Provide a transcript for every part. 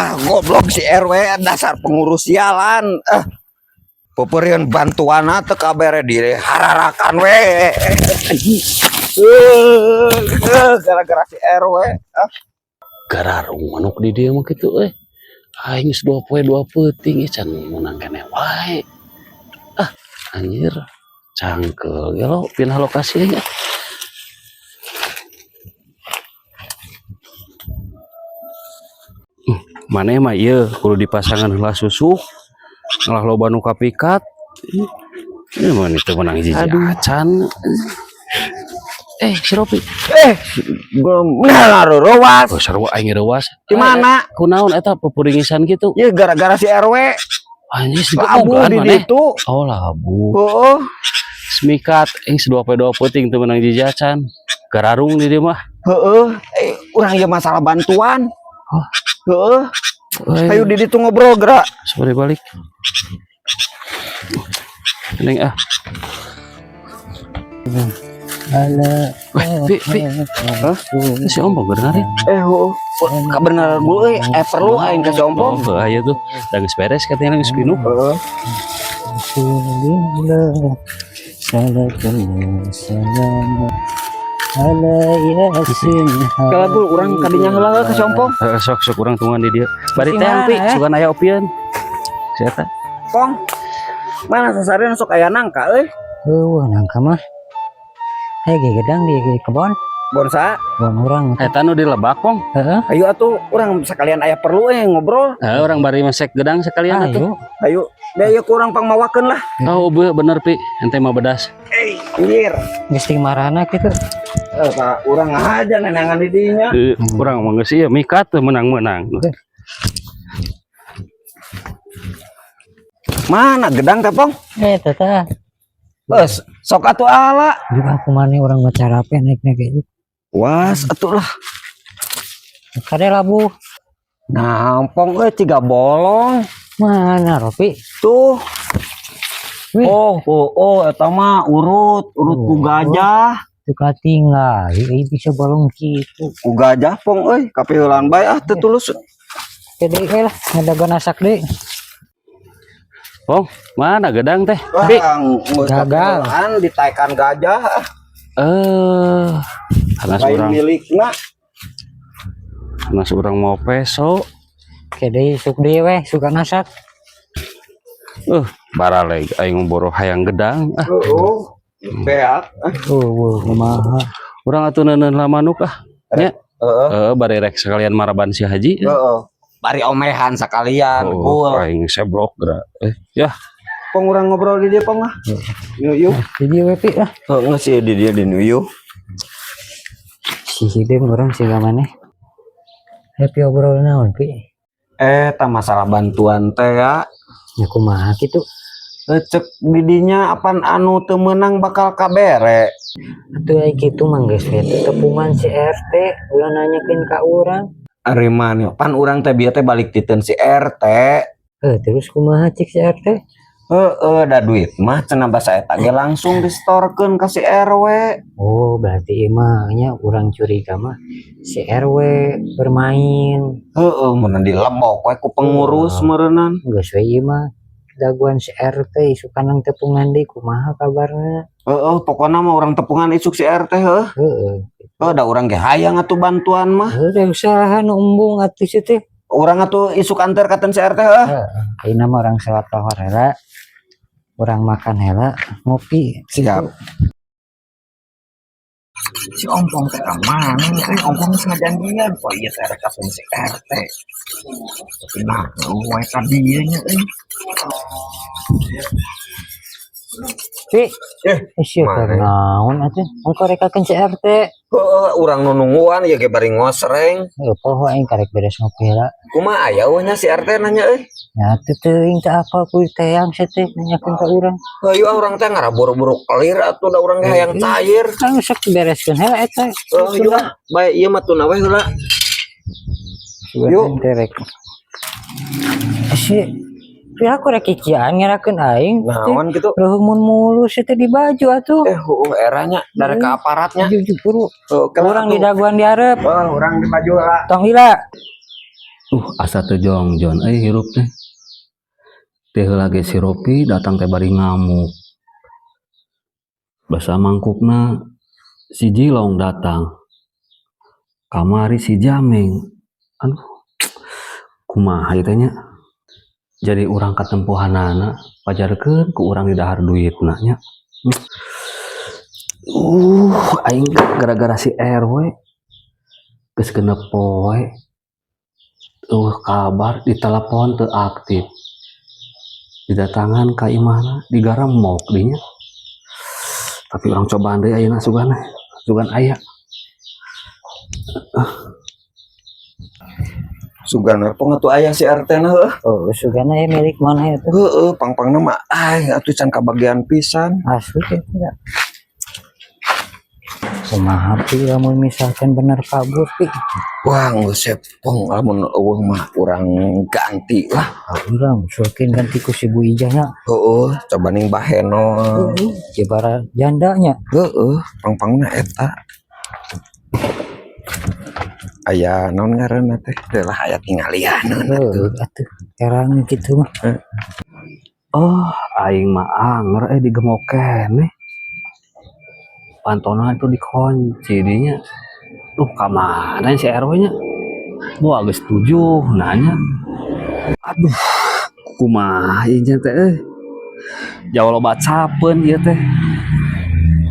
Ah, goblok si RW, dasar pengurus sialan. Eh. Peupeurieun bantuanna teu kabere, diri hararakan we. Gara-gara si RW. Ah. Gararung manuk di dieu mah kitu euy. Aing geus 2 poe 2 peuting ieu can meunang keneh wae. Ah, anjir. Cangkeul gelo pindah lokasi nya. Maneh mah ieu kudu dipasangan heula susuk. Ngalah loba nu kapikat. Ini mah teu meunang hiji acan. Eh, si Ropi. Eh, belum ngaruruas. Oh, sarua aing reuas. Di mana? Kunaon eta pepuringisan kitu? Ya gara-gara si RW. Anjir, Labu digebugan di maneh. ditu. Oh, labu. Heeh. Semikat aing 2 poe 2 peuting teu meunang hiji acan. Gararung di dieu mah. Heeh. Eh, urang ieu masalah bantuan. Oh. Heeh. Euy, Ayo di ditu ngobrol gerak. Sore balik. Neng ah. Weh, Pi, Pi. Hah? Si Ompong bener ya? Eh, heeh. Kabener gue euy, eh perlu aing ka si Ompong. Oh, ayo tuh. Da geus beres katanya geus pinuh. Heeh. Kalau gue urang kadinya heula ka si Ompong. Heeh, sok sok urang tungguan di dieu. Bari teh Pi, sugan aya opieun. Si eta. Pong. Mana sasarian sok aya nangka euy? Eueuh, nangka mah. Hey, ge gedang di kebon, Bonsa, kebon urang. Eta nu di lebak, Pong. Heeh. Ayo atuh urang sekalian aya perlu ngobrol. Heeh, urang bari masek gedang sekalian atuh. Ayo. Ayo, biaya kurang pangmawakeun lah. Oh, bener Pi, ente mah bedas. Eh, anjir. Geus ting marana kitu. Eh, Pak, urang aja nenangan di dinya. Urang mah geus ieu mikat teu menang-menang. Mana gedang teh, Pong? Eh, tata. Bes, sok atuh ala. Juga aku mana urang mah carape naik-naik gitu. Was, atuh lah. Kade labu. Nah, Pong euy tiga bolong. Mana Ropi? Tuh. Wih. Oh, oh, oh, eta mah urut, urut ku Oh. gajah. Teu katinggal, euy bisa bolong kitu. Ku gajah, Pong euy, kapiheulan bae ah teu tulus. Kade we lah, ngadagoan asak deui. Pong, mana gedang teh? Pi. Bang, Gagal. Ditaekan gajah ah. Eh, hanas Lain urang, milikna. hanas urang mau peso. Kade isuk deui we, suka nasak. Baraleg aing boro hayang gedang. Ah, Heeh. Beak. Oh, kumaha. urang atuh neuneun lah manuk ah. Nya, Heeh. bari rek sekalian maraban si haji. Heeh. Bari omehan sekalian. Oh, Gul. aing seblok geura. Eh, ya, Pong urang ngobrol di dia, Pong ah. Yuk, yuk. Jadi we Pi lah. Heeh, sih di dia di yuk. Si hideung urang siga maneh. Happy obrol naon Pi? Eh, ta masalah bantuan teh ya. Ya kumaha kitu? Cek didinya apan anu teu meunang bakal kabere. Atuh ai kitu mah geus we tepungan si RT ulah nanyakeun ka urang. Ari mah pan urang teh bieu teh balik titeun si RT. Eh, terus kumaha cik si RT? Heeh, da duit mah cenah basa eta ge langsung distorkeun ka si RW. Oh, berarti ieu mah nya urang curiga mah si RW bermain. Heeh, mun dilebok we ku pengurus meureunnan. Geus we ieu mah daguan si RT isukan tepungan deui kumaha kabarna. Heeh, pokona mah urang tepungan isuk si RT heuh. Heeh. Heuh, da urang ge hayang atuh bantuan mah. Heuh, da usaha nu embung atuh si teh. Urang atuh isuk anter katen si RT heuh. Ayeuna mah urang salat lohor heula. Urang makan heula, ngopi. Siap. Si Ompong teh ka mana? Eh, Ompong geus ngajanjian poe ieu teh rek kasen si RT. Tapi nah, we ka dieu nya euy. Pi, Eh, sia mana? naon atuh? Engko rekakeun si RT. Heeh, urang nu nungguan ieu ge bari ngosreng. Heuh, poho aing karek beres ngopi heula. Kumaha aya eueuh nya si RT nanya euy. Ya atuh teuing teu apal kuy teang sia teh nanyakeun ka urang. Hayu ah urang teh ngaraburu-buru kelir atuh da urang ge hayang cair. Kan sok dibereskeun heula eta. Heuh, hayu ah, bae ieu mah tuna we heula. Yuk. Terek. Si Pi aku rek kikian ngerakeun aing. Naon kitu? Reuheumun mulu sia teh di baju atuh. Eh, heueuh eranya dari ke aparatnya. Jujur Heuh, urang di daguan di hareup. Oh, urang di baju lah. Tong lila. Asa teu jongjon euy hirup teh. Teh heula ge si Ropi datang teh bari ngamuk. Basa mangkukna si Jilong datang. Kamari si Jameng. Aduh, kumaha ieu teh nya? Jadi urang katempuhanana pajarkeun ku urang didahar duitna nya. Aing gara-gara si RW geus genep poe. Kabar di telepon teu aktif. Didatangan ka imahna digaremok dinya. Tapi urang cobaan deui ayeuna sugan sugan aya. Sugan pong atuh aya si RT na heuh. Oh, sugana ya milik mana ya tuh? Heeh, pang-pangna mah aing atuh can kabagian pisan. Asli ya tidak. Kumaha Pi lamun misalkan bener kabur Pi. Wah, geus pong lamun eueuh mah urang ganti lah. Ah, urang usulkeun ganti ku si Bu Ijah nya. Heeh, coba ning baheno. Heeh, jebara jandanya. Heeh, pang-pangna eta. Aya naon ngaranna teh? Teu lah aya tingalianeun atuh. Heuh, atuh herang kitu mah. Oh, aing mah anger digemok keneh. Pantona itu dikunci dinya. Duh, ka mana si RW nya? Wah, geus 7 nanya. Aduh, kumaha ieu nya teh euy. Jauh loba capeun ieu teh.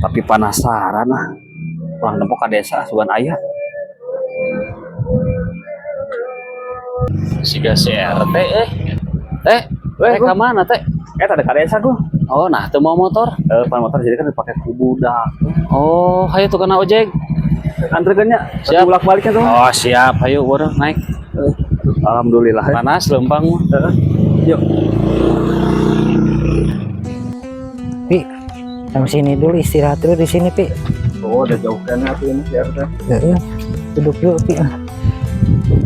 Tapi penasaran ah. Urang nempo ka desa sugan aya. Siga si RT eh. Teh, Weh, ka mana teh? Eta ada ka desa gua. Oh, nah teu mau motor. Pan motor jadi kan dipake ku budak. Oh, hayu tuh kana ojek. Anterkeun nya. Siap. Bolak-baliknya tuh. Oh, siap. Hayu urang naik. Alhamdulillah. Panas lempang mah. Yuk. Pi, sampai sini dulu istirahat dulu di sini Pi. Oh, udah jauh kan atuh ini si RT. Heeh. Duduk dulu Pi.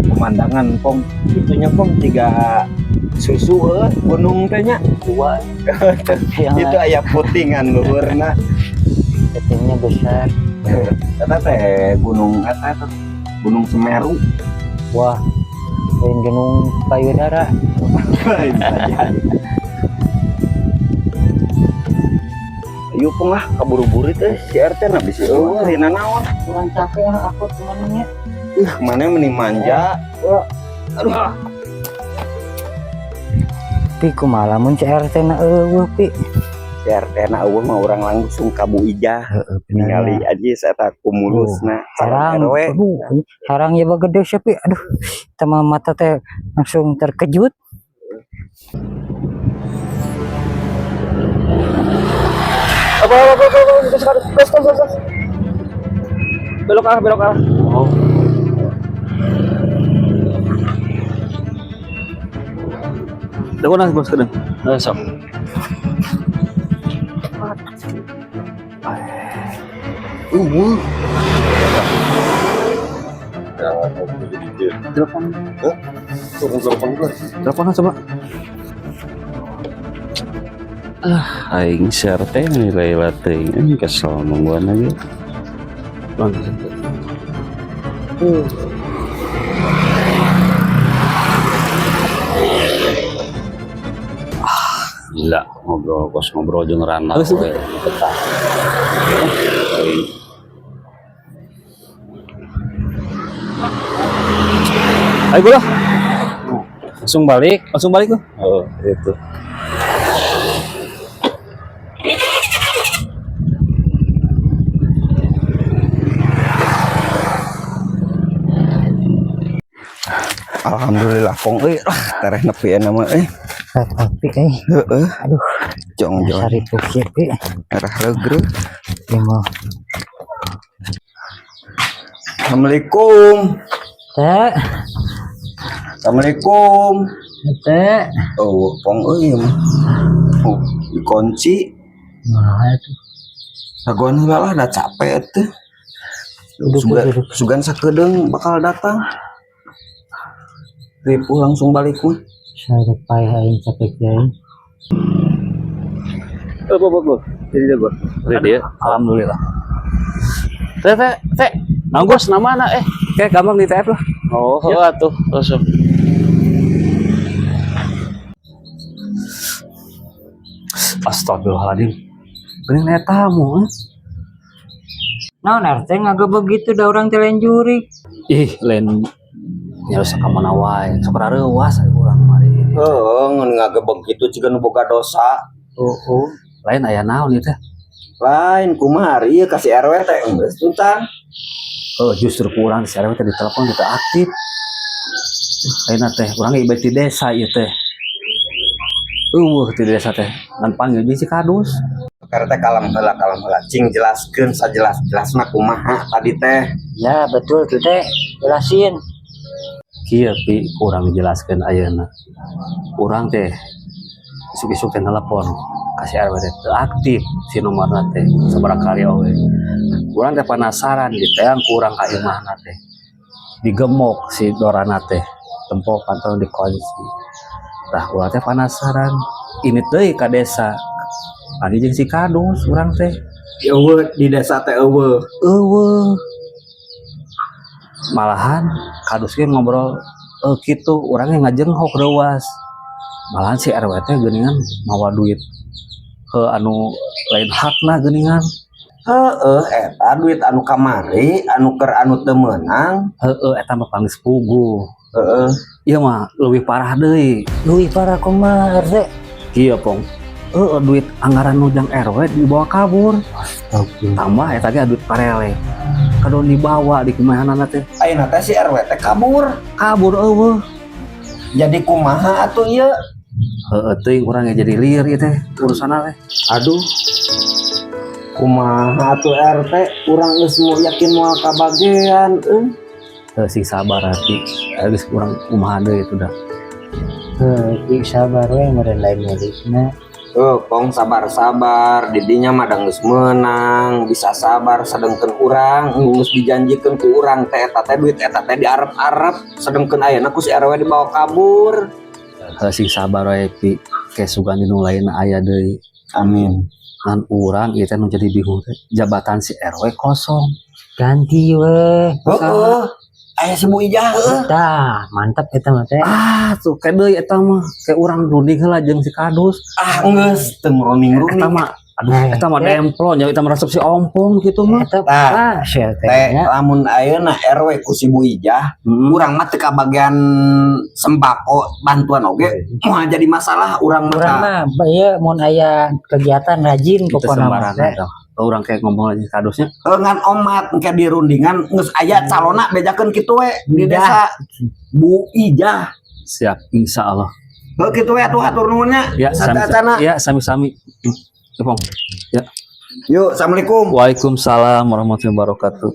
Pemandangan pong itunya pong tiga susu gunung teh nya. Dua. Yang Itu aya putingan luhurna. ketingnya besar. Eta teh gunung eta teh Gunung Semeru. Wah, lain gunung payudara. Ayo pong lah kaburu-buru teh si RT na bisi eueuh rina naon. Kurang capek ah aku temannya. Mana mending manja. Aduh. Pi kumaha lamun si RT na eueuh Pi. Si RT na eueuh mah urang langsung ka Bu Ijah. Heeh, bener. Ningali aja saya kumulusna Herang, RW. aduh, herang ya gede sih Pi. Aduh, sama mata teh langsung terkejut. Apa, terus, terus, terus, terus, terus. Belok arah, belok arah. Oh. Udah kena, bos, kena. Sok. Telepon. Telepon coba. Aing si RT nilai teuing euy kesel nungguan lagi. Bang. Gila ngobrol kos ngobrol jeung rana Halus we betah. Aing. Ayo gua lah. Langsung balik. Langsung balik tuh. Oh, itu. Alhamdulillah pong euy lah tereh nepi eta mah euy. Tapi eh, Heeh. aduh, Jong-jong dasar itu sih Pi. merah regreg. Ini mau. Assalamualaikum. Teh, Assalamualaikum. teh. Oh, pong euy mah. Oh, dikunci. Nah, itu. Sagoan heula lah da capek teh. Duduk, Sugan, duduk. sugan sakedeung bakal datang. Ripuh langsung balik mah. Saya payah aing capek aing. Eh, gua, gua. Jadi dia gua. Ini dia. Alhamdulillah. Teh teh teh. Nah, gua Bos nama mana eh? kayak gampang di TF lah. Oh, heeh atuh. Langsung. Astagfirullahaladzim. Geuning aya tamu, eh. Naon RT ngagebeg gitu da urang teh lain jurig. Ih, lain nya ka mana wae. Sok rareuwas aya urang mari. Heuh, ngan ngagebeg kitu jiga nu boga dosa. Oh. Lain aya naon ieu teh? Lain kumaha ieu ka si RW teh geus tuntan. Oh, justru ku urang si RW teh ditelepon teu aktif. Ayeuna teh urang ge ieu ti desa ieu teh. Euweuh ti desa teh. Ngan panggil jeung si kadus. RT, kalem heula, kalem heula. Cing jelaskeun sajelas-jelasna kumaha tadi teh. Ya betul tuh teh, jelasin. Kieu pi kurang dijelaskeun ayeuna. Urang teh isuk-isuk teh telepon ka si RW teh teu aktif si nomorna teh sabaraha kali oge. Urang teh penasaran diteang ku urang ka imahna teh. Digemok si dorana teh. Tempo pantau dikunci. Tah, urang teh penasaran. Ini deui ka desa. Adi jeung si kadus urang teh. Euweuh di desa teh euweuh? Euweuh. Malahan kadus ge ngobrol eh kitu urangnya ngajenghok reuas. Malahan si RW teh geuningan mawa duit ke anu lain hakna geuningan. Heeh, eta duit anu kamari anu keur anu teu meunang. Heeh, eta mah pangis puguh. Heeh. Ieu mah leuwih parah deui. Leuwih parah kumaha, RT? Kieu, Pong. Heeh, duit anggaran nu jang RW dibawa kabur. Tambah eta ge duit parele. Kadon dibawa di kumahanana teh. Ayeuna teh si RW teh kabur. Kabur, euweuh. Jadi kumaha atuh ieu? Heeh, teuing urang ge jadi lieur ieu teh urusanna teh. Aduh. Kumaha atuh, RT? Urang geus mau yakin moal kabagean euy. Heuh, sing sabar hati. Geus urang kumaha deui itu dah. Heuh, sabar we, meureun lain milikna. Oh, Kong, sabar-sabar, didinya mah da geus menang, bisa sabar, sedengkeun urang geus dijanjikeun ku urang teh eta teh duit eta teh diarep-arep, sedengkeun ayeuna ku si RW dibawa kabur. Heuh, sing sabar we, Pi. Ke sugan nu lain aya deui. Amin. Ngan urang ieu teh nu jadi bingung teh jabatan si RW kosong. Ganti we. Heeh. Aya si Bu Ijah heueuh. Tah, mantap eta mah teh. Ah, tuh kayak deui eta mah kayak urang runding heula jeung si kadus. Ah, geus teu ngeruning-runing. Eta mah aduh, Nah, eta mah teh. demplon ya, eta mah resep si ompong gitu mah. Eta Tah. ah sia teh Teh nya. Lamun ayeuna RW ku si Bu Ijah, urang mah teu kabagian sembako bantuan oge moal jadi masalah urang mah. Urang mah ieu mun aya kegiatan rajin Kita pokona mah sembarangan teh. tah. Urang kayak ngomong aja kadusnya. Ngan omat engke di rundingan geus aya calona, bejakeun kitu we di Ijah. desa Bu Ijah. Siap, insya Allah. Heuh, kitu we atuh, hatur nuhun nya. Ya, sami, Sateuacanna. ya, sami-sami. Ya, Pong. Ya. Yuk, assalamualaikum. Waalaikumsalam warahmatullahi wabarakatuh.